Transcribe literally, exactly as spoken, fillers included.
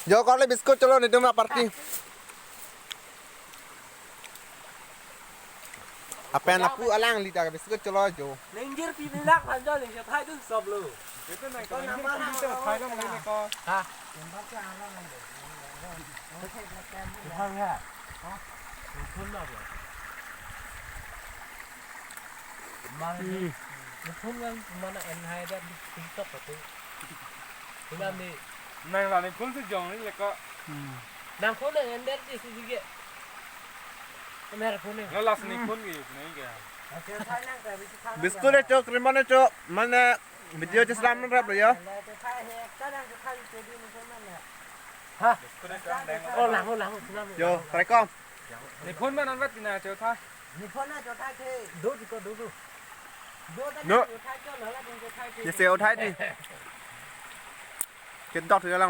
Jo, kali biscuit cholo netum aparty. Apen apu alangli ta biscuit cholo jo. Ningjir pi bilak phan jo, ningjir thai dun sop lo. Itu nang ko ningjir pi bilak thai dun nang ko. Ha? Bhang ya. Phone na bo. Mang. Hmm. Phone kan mana en hai dia TikTok itu. Tinggal di nang la ni phone si jong ni le ko. Hmm. Nang phone nang ender di si sige. Amer phone ni. Lo las ni phone ki ni ke. Biscuit e chok, rimon e chok, mane video cheslam rap lo yo. Ha? Oh, lang, lang, lang. Yo, rekom. Ni phone man anwet tina chok tha. Ni phone na chok tha ke. Do di ko do do. Do ta. No. Chok tha chok lo la chok tha ke. Ye se uthai di. Kedok thek lang.